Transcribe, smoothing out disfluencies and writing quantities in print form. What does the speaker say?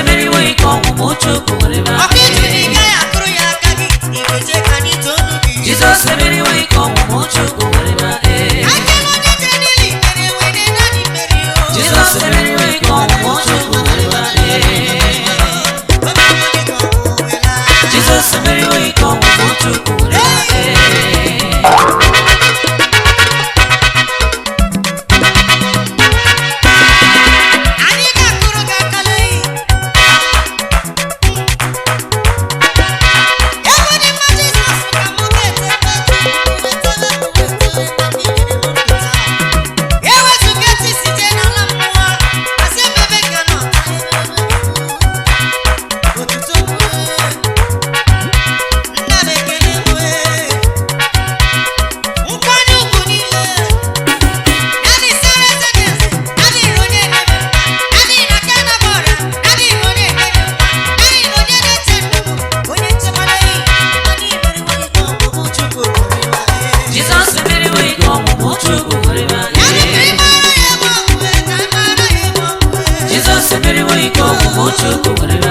emeriwo ike ọnwụ ma Chukwu were ma. Ọkụ ịjụ na ị gaghị akụrụ ya aka gị, iweje ka anyị too gị. Jizọs emeriwo ike ọnwụ ma Chukwu were ma. Akele onye jere n'ili mere were naanị mmeri o. Jizọs emeriwo ike ọnwụ ma Chukwu were ma. Jizọs emeriwo ike ọnwụ ma Chukwu were ma. Anyị ga-akụrụ gị aka n'eyi. Ebe dị mma Jizọs ka mụ ga-ete ewezuga etu isi jee n'ala mmụọ, asị emebe ka nọ otuto nna m ekele m nkwanye ugwu niile. Jizọs emeriwo ike ọnwụ ma Chukwu were ma. Jizọs emeriwo ike ọnwụ ma Chukwu were ma.